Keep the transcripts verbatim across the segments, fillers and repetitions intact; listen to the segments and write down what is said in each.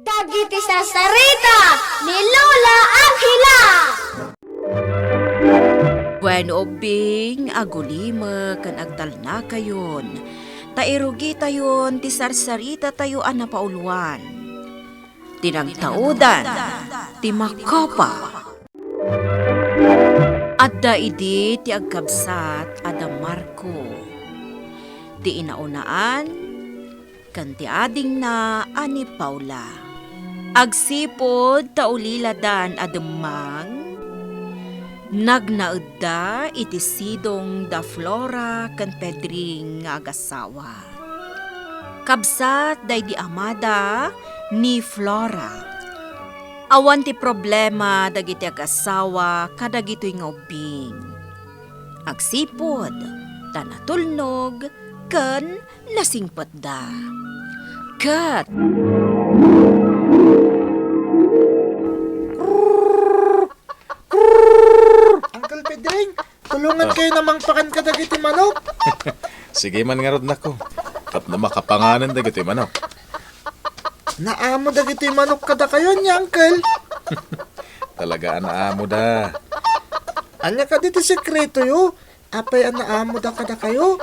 Dagiti sarsarita ni Lola Angela. Wen ubbing, agulimek ken agtalnakayon, ta irugitayon ti sarsaritatayo a napauluan. Ti nagtaudan ti makopa. Adda idi ti agkabsat a da Marco, ti inaunaan, ken ti adingna a ni Paula. Agsipud ta uliladan a demmang, nagnaedda iti sidong da Flora ken Pedring nga agasawa. Kabsat daydi amada ni Flora. Awan ti problema dagiti agasawa kadagitoy nga ubbing. Agsipud ta natulnog ken nasingpetda. Ket Uncle Pedring, tulongan Ah. kayo na mangpakan kadagiti manok. Sige man ngarud, nako. Tapno makapanganen dagiti manok. Naamo dagiti manok kadakayo, ni Uncle. Talaga a naamo da. Ania kadi ti sekretoyo? Apay a naamo da kadakayo?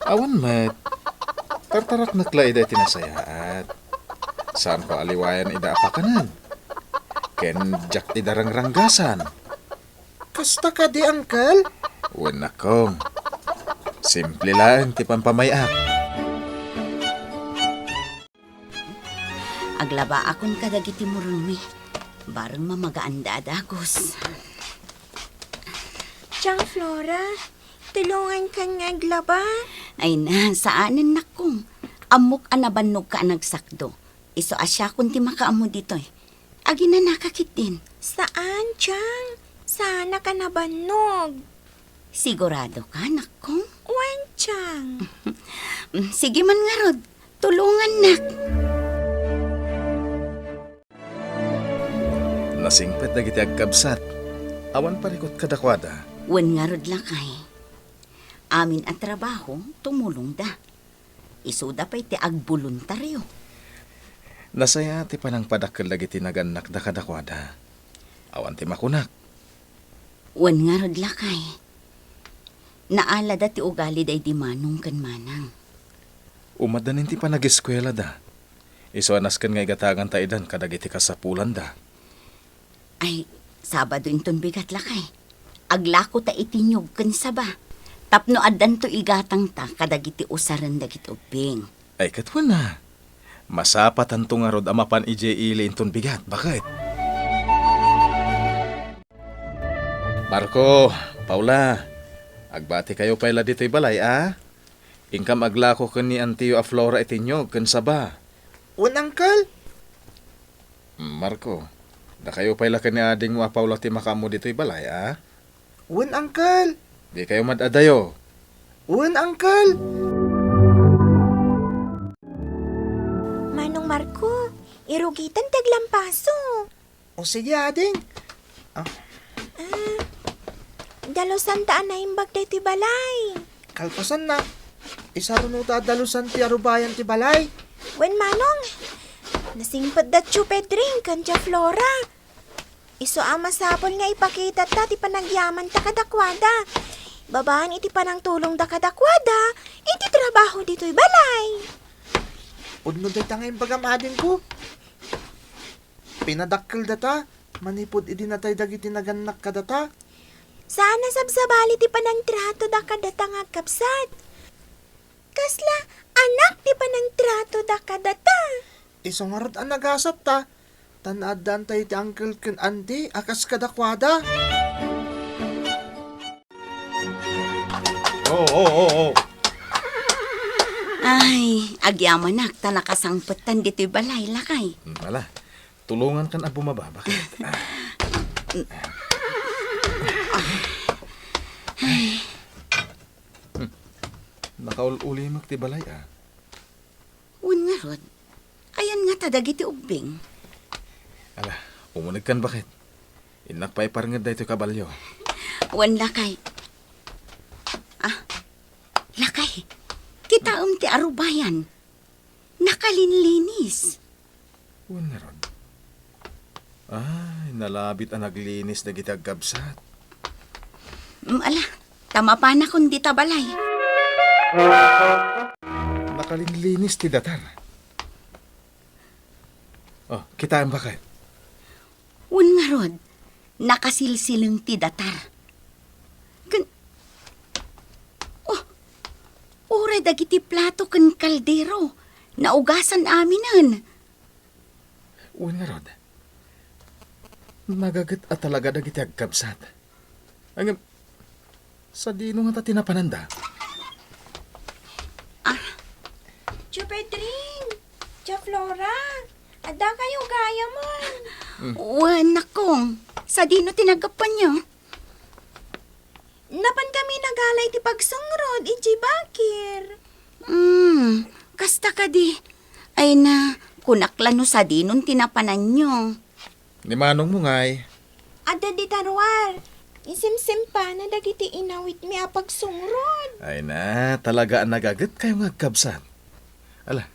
Awan met. Tartaraknek la ida iti nasayaat. Saanko a liwayan ida a pakanen. Ken diak ida rangranggasan. Kasta kadi, Uncle? Wen, nakong. Simple laeng ti pampamay-ak. Aglabaakon kadagiti murengmi. Bareng mamagaanda a dagus. Chang Flora, tulongankan nga aglaba. Ay na, saanen, nakong. Ammok a nabannogka a nagsakdo. Isu a siakon ti makaammo ditoy. Aginanaka ketdin. Saan, Chang. Saanak a nabannog. Sigurado ka, nakong? Wen, Chang. Mm, sige man ngarud. Tulongannak. Nasingpet dagiti agkabsat. Awan parikut kadakuada. Wen ngarud, lakay. Amin a trabaho, tumulongda. Isuda pay ti agboluntario. Nasayaat ti panangpadakkel dagiti nagannakda kadakuada. Awan ti makunak. Wen ngarud, lakay. Naalada ti ugali daydi Manong ken Manang. Umaddanin ti panageskuelada. Isu a nasken nga igatanganta idan kadagiti kasapulanda. Ay, Sabado inton bigat, lakay. Aglako ta iti niyog ken saba. Tapno addanto igatangta kadagiti usaren dagiti ubbing. Ay, ket wen a. Masapatanto ngarud a mapan idiay ili inton bigat, baket. Marco, Paula, agbatikayo pay la ditoy balay, a? Inkam aglako ken ni antiyo a Flora iti niyog ken saba. Wen, Uncle. Marco, dakayo pay la ken ni adingmo a Paula ti makaammo ditoy balay, a? Wen, Uncle. Dikayo mad-adayo. Wen, Uncle. Manong Marco, irugitan ti aglampaso. O sige, ading. Ah. Ah, dalusanta a naimbag daytoy balay. Kalpasanna, isarunota a dalusan ti arubayan ti balay. Wen, Manong, nasingpetda Tio Pedring ken Tia Flora. Isu a masapul nga ipakitata ti panagyamanta kadakuada. Babaen iti panangtulongda kadakuada iti trabaho ditoy balay. Pudno dayta nga imbagam, adingko. Pinadakkeldata manipud idi natay dagiti nagannak kadata. Saan a sabsabali ti panangtratoda kadata nga agkabsat. Kasla anak ti panangtratoda kadata. Isu ngarud a nagasatta, ta naaddaantayo ti uncle ken auntie a kas kadakuada. Oh, oh, oh, oh. Ay, agyamanak ta nakasangpetan ditoy balay, lakay. Hmm, ala, tulongankan a bumaba, baket. Ah. Ay. Hmm. Nakaul-ulimek ti balay, a. Wen ngarud, ayan ngata dagiti ubbing? Ala, umunegkan, baket. Innak pay parnged daytoy kabalio. Wen, lakay. Ah, lakay, kitaem ti arubayan. Nakalinlinis. Wen ngarud. Ay, nalabit a naglinis dagiti agkabsat. Mm, ala, ta mapanakon dita balay. Nakalinlinis ti datar. Oh, kitaem baket. Wen ngarud, nakasilsileng ti datar. Ken, oh, uray dagiti plato ken kaldero, naugasan aminen. Wen ngarud, nagaget a talaga dagiti agkabsat. Ngem, sadino ngata ti napananda? Ah. Tio Pedring! Tia Flora! Adda kayo gayamen? Mm. Wen, nakong. Sadino ti naggapuanyo? Napan kami nagala iti pagsungrod iti bakir. Hmm, kasta kadi. Ay na, kunak la no sadinon ti napananyo. Ni manongmo ngay? Adda dita ruar. Isimsimpana dagiti inawitmi a pagsungrod. Ay na, talaga a nagaget kayo nga agkabsat. Ala,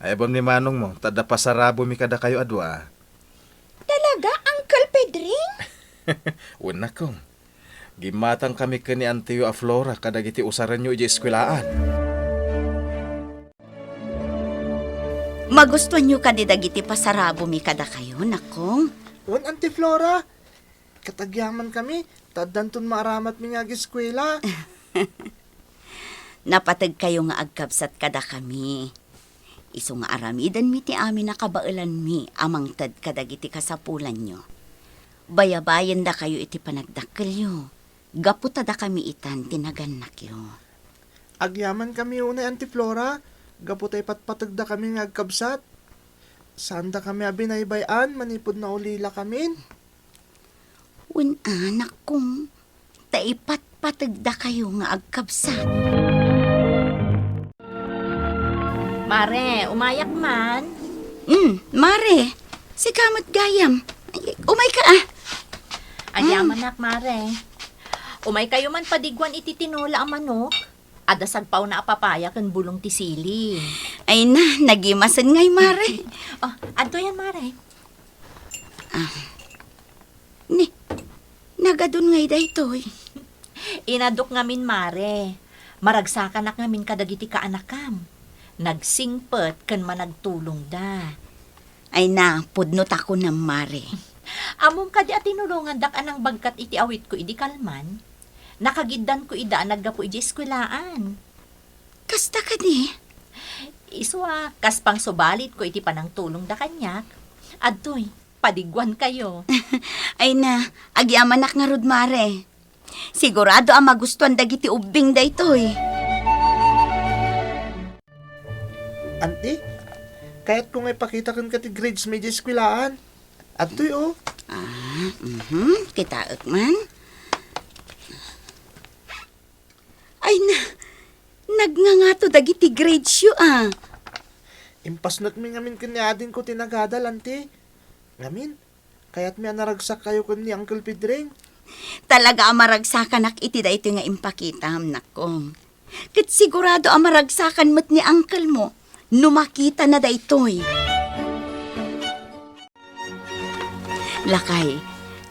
ayabam ni manongmo, ta adda pasarabomi kadakayo a dua. Talaga, Uncle Pedring? Wen, nakong. Gimmatangkami ken ni Antiyo a Flora kadagiti usarenyo idiay eskuelaan. Magustuanyo kadi dagiti pasarabomi kadakayo, nakong? Wen, Auntie Flora. Ket agyamankami, ta addanton maaramatmi nga ageskuela. Napateg kayo nga agkabsat kadakami. Isu nga aramidenmi ti amin a kabaelanmi a mangted kadagiti kasapulanyo. Bayabayendakayo iti panagdakkelyo, gapu ta dakami itan ti nagannakyo. Agyamankami unay, Auntie Flora, gapu ta ipatpategdakami nga agkabsat. Saandakami a binaybay-an manipud naulilakamin. Wen, anakko, ta ipatpategdakayo nga agkabsat. Mare, umayak man. Mm, Mare, sika met gayam. Ay, umayka, ah. Agyamanak, Mare. Umaykayo man padiguan iti tinola a manok. Adda sagpauna a papaya ken bulong ti siling. Ay na, nagimasen ngay, Mare. Oh, adtoyen, Mare. Ah. Ni, nagadun ngay daytoy? Inadok ngamin, Mare. Maragsakanak ngamin kadagiti kaanakam. Nagsingpet ken managtulongda. Ay na, pudno ta kunam, Mare. Ammom kadi a tinulongandak a nangbagkat iti awitko idi kalman? Nakagiddanko ida a naggapu idiay eskuelaan. Kasta kadi? Isu a, kas pangsubalitko iti panangtulongda kaniak, adtoy, padiguankayo. Ay na, agyamanak ngarud, Mare. Sigurado a magustuan dagiti ubbing daytoy. Auntie, kayatko nga ipakita kenka ti grades mi idiay eskuelaan. Adtoy, oh. Ah, mhm. Kitaek man. Ay na, nagngangato dagiti gradesyo, ah. Impasnekmi ngamin ken ni adingko ti nagadal, Auntie. Ngamin, kayatmi a naragsakkayo ken ni Uncle Pedring. Talaga a maragsakanak iti daytoy nga impakitam, nakko. Ket sigurado a maragsakan met ni uncle mo no makitana daytoy. Lakay,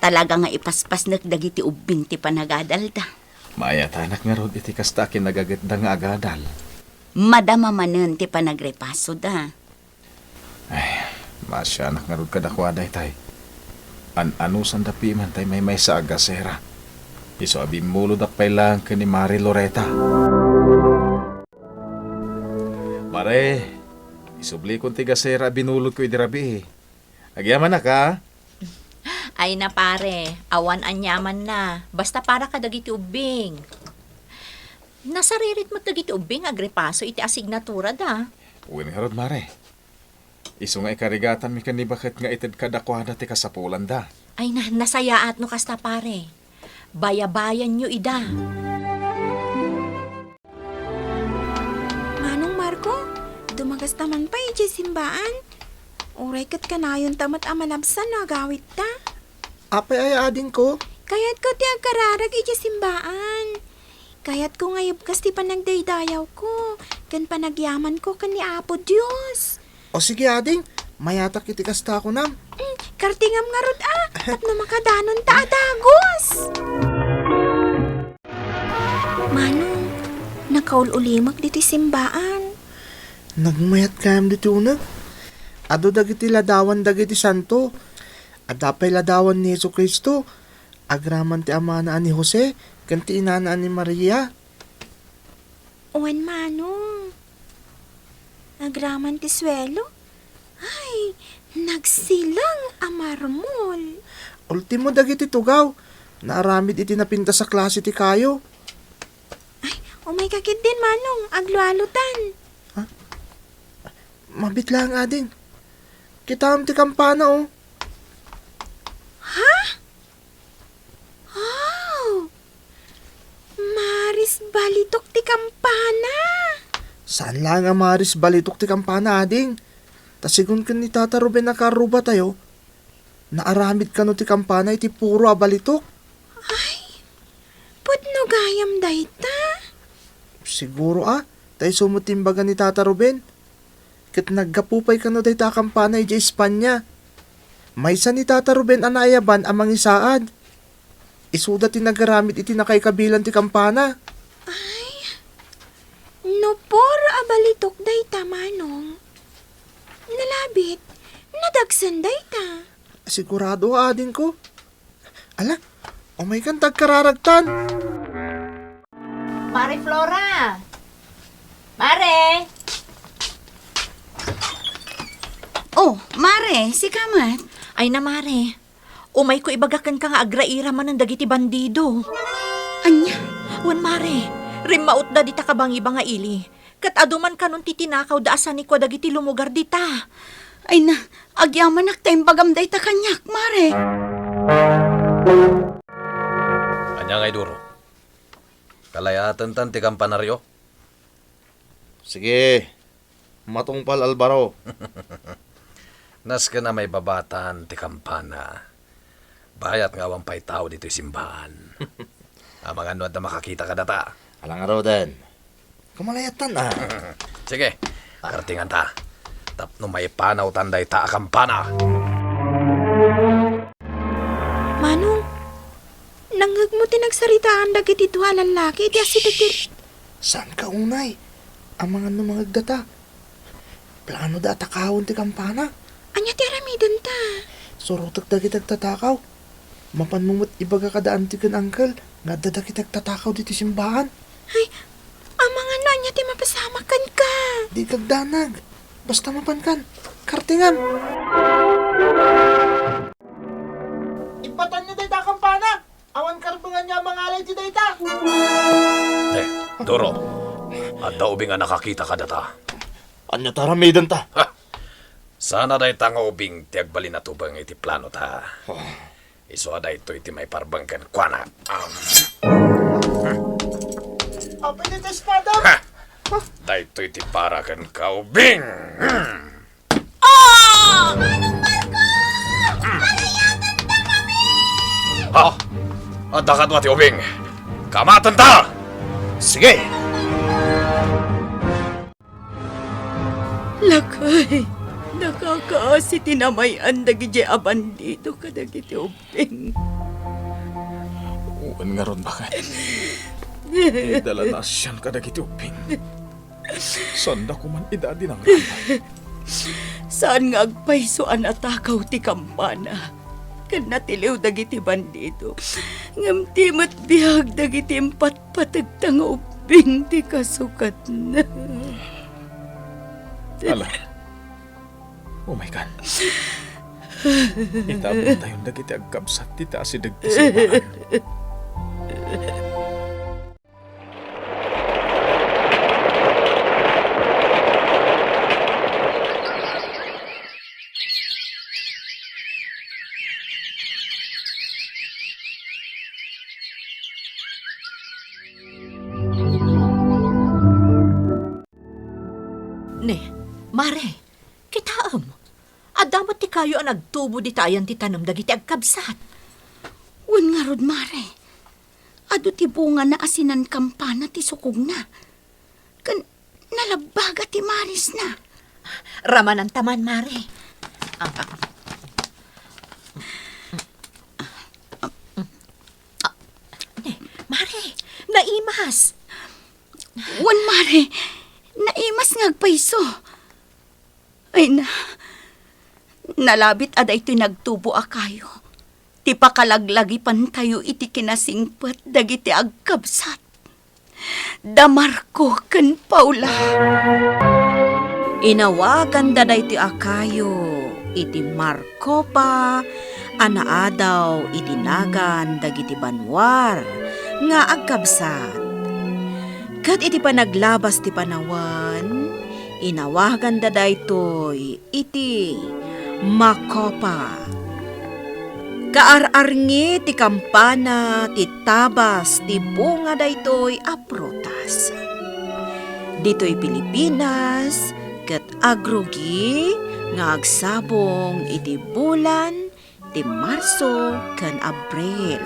talaga nga ipaspasnek dagiti ubbing ti panagadalda. Maayatanak ngarud iti kasta a kinagagetda nga agadal. Madama manen ti panagrepasoda. Ay, maasianak ngarud kadakuada itay. An-anusanda piman tay maymaysa a gasera. Isu a bimmulodak pay laeng ken ni Mari Loreta. Mare, isublikon ti gasera a binulodko idi rabii. Agyamanak, a? Ay na, pare, awan aniamanna. Basta para kadagiti ubbing. Nasaririt met dagiti ubbing nga agrepaso iti asignaturada. Wen ngarud, Mare. Isu nga ikarigatanmi ken ni baket nga ited kadakuada ti kasapulanda. Ay na, nasayaat no kasta, pare. Bayabayanyo ida. Manong Marco, dumagasta man pay idiay simbaan. Uray ket kanayonta met a manabsan no agawitta. Apay aya, adingko? Kayatko ti agkararag idiay simbaan. Kayatko nga ibkas ti panagdaydayawko ken panagyamanko ken ni Apo Dios. O sige, ading, Mayatak iti kasta kunam. Mm, kartingam ngarud a, tapno makadanonta a dagus. Manong, nakaul-ulimek ditoy simbaan. Nagmayatkayam ditoy uneg. Adu dagiti ladawan dagiti santo. Adda pay ladawan ni Jesu-Cristo. Agraman ti amana a ni Jose ken ti inana a ni Maria. Wen, Manong. Agraman ti suelo. Ay, nagsilang a marmol. Ultimo dagiti tugaw. Naaramid iti napintas a klase ti kayo. Ay, umayka ketdin, Manong. Aglualutan. Ha? Mabit laeng, ading. Kitaem ti kampana, o. Ha? Oh! Maris balitok ti kampana. Saan laeng a maris balitok ti kampana, ading. Ta sigun ken ni Tata Ruben a kaarrubatayo, naaramid kano ti kampana iti puro a balitok. Ay, pudno gayam dayta. Siguro a, ta isu met ti imbaga ni Tata Ruben. Ket naggapu pay kano dayta a kampana idiay Espanya. Maysa ni Tata Ruben a naayaban a mangisaad. Isuda ti nagaramid iti nakaikabilan ti kampana. Ay, no puro a balitok dayta, Manong. Nalabit, nadagsen dayta. Sigurado a adingko. Ala, umaykan ta agkararagtan. Mare Flora! Mare! Oh, Mare, sika met? Ay na, Mare. Umayko ibaga kenka nga agraira manen dagiti bandido. Ania? Wen, Mare, rimmautda dita kabangiba nga ili. Ket adu man kanon ti tinakawda a sanikua dagiti lumugar dita. Ay na, agyamanak ta imbagam dayta kaniak, Mare. Ania ngay, Duro? Kalayatentan ti kampanario? Sige, matungpal, Alvaro. Nasken a maibabatan ti kampana. Bayat nga awan pay tao ditoy simbaan. Amangan no adda makakita kadata. Ala ngaruden. Kamalayatan a. Sige, kartinganta. Tapno maipanawtan dayta a kampana. Manong, nangngegmo ti nagsaritaan dagiti dua a lallaki iti asideg ti... Saanka unay? Amangan no mangngegdata. Planoda a takawen ti kampana. Ania ti aramidenta? Surotek dagiti agtatakaw. Mapanmo met ibaga kada anti ken angkel nga adda dagiti agtatakaw ditoy simbaan. Ay, amangan no ania ti mapasamak kenka. Di kagdanag. Basta mapankan. Kartingam. Ipatanyo dayta a kampana. Awan karbengan nga mangala iti dayta. Eh, Duro, adda ubing a nakakita kadata. Ania ti aramidenta? Ha! Saan a dayta nga ubing ti agbalin a tubeng iti planota. Oh. Isu a daytoy ti maiparbeng kenkuana. Apay dayta espada? Ha! Daytoy ti para kenka, ubing. Ah! Manong Marco! Alayatenta kami! Ha? Adda kadua ti ubing. Kamatenta! Sige! Lakay, nakakaasi ti namay-an dagidiay a bandido kadagiti ubing. Wen ngarud, baket. Ida la naasian kadagiti ubing. Saanda koman ida a dinangran. Saan nga agpayso a natakaw ti kampana ken natiliw dagiti bandido, ngem di met biag dagiti impatpategta nga ubbing ti kasukatna. Ala, umaykan. Itabontayon dagiti agkabsat ti asideg ti simbaan. Ne, Mare, kitaem. Adda met ti kayo a nagtubo dita ayan ti tanem dagiti agkabsat. Wen ngarud, Mare. Adu ti bungana a sinan-kampana ti sukogna. Ken nalabbaga ti marisna. Ramananta man, Mare. Ah, ah. Ah, eh, Mare, naimas. Wen, Mare, naimas nga agpayso. Ay na, nalabit a daytoy nagtubo a kayo ti pakalaglagipantayo iti kinasingpet dagiti agkabsat. Da Marco ken Paula. Inawaganda daytoy a kayo iti Marcopa a naadaw iti nagan dagiti banua nga agkabsat. Ket iti panaglabas ti panawen, inawaganda daytoy iti Macopa. Kaar-arngi ti kampana ti tabas ti bunga daytoy a prutas. Ditoy Pilipinas, ket agrugi nga agsabong iti bulan ti Marso ken Abril.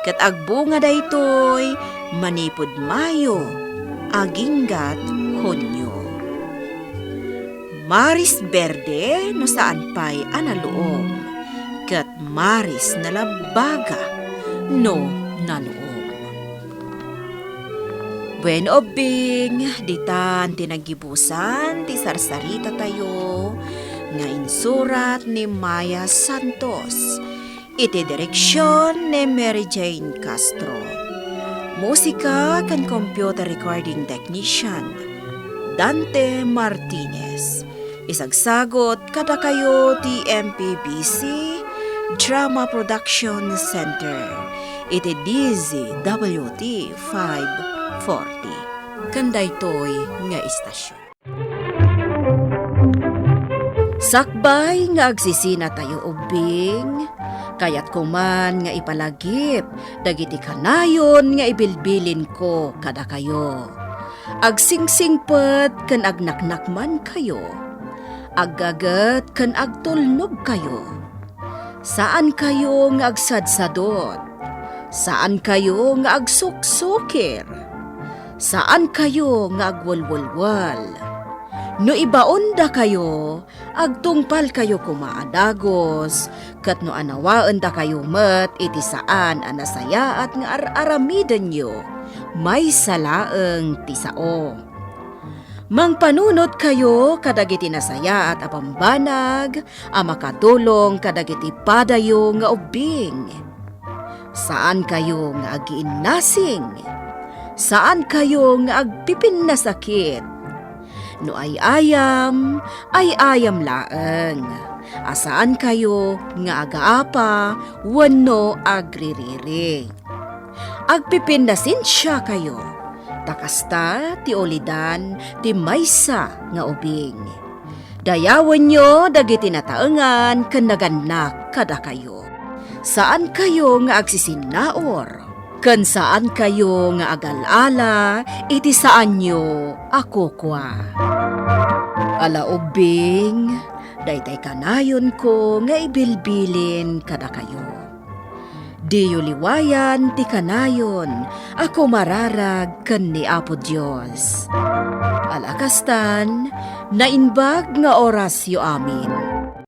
Ket agbunga daytoy manipud Mayo, aginggat Hunio. Maris berde no saan pay a naluom, ket maris nalabaga no naluom. Wen, ubbing, ditan ti naggibusan ti sarsarita tayo nga insurat ni Maya Santos, iti direksion ni Mary Jane Castro. Musika ken computer recording technician, Dante Martinez. Isagsagot kadakayo ti M P B C Drama Production Center iti D Z W T five forty. Ken daytoy nga istasyon. Sakbay nga agsisinatayo ubbing, kayatko man nga ipalagip dagiti kanayon nga ibilbilinko kadakayo. Agsingsingpet ken agnaknakmankayo. Aggaget ken agtulnogkayo. Saankayo nga agsadsadot. Saankayo nga agsuksukir. Saankayo nga agwelwelwel. No ibaondakayo, agtungpalkayo koma a dagus, ket no anawaendakayo met iti saan a nasayaat nga ar-aramidenyo, maysa laeng ti sao. Mangpanunotkayo kadagiti nasayaat a bambanag a makatulong kadagiti padayo nga ubbing. Saankayo nga agiinnasing. Saankayo nga agpipinnasakit. No ay-ayam, ay-ayam laeng, a saankayo nga agaapa wenno agririri. Agpipinnasensiakayo, ta kasta ti ulidan ti maysa nga ubing. Dayawenyo dagiti nataengan ken nagannak kadakayo. Saankayo nga agsisinnaur, ken saankayo nga agal-ala iti saanyo a kukua. Ala ubbing, daytay kanayonko nga ibilbilin kadakayo. Diyo liwayan ti kanayon a kumararag ken ni Apo Dios. Ala kastan, naimbag nga orasyo amin.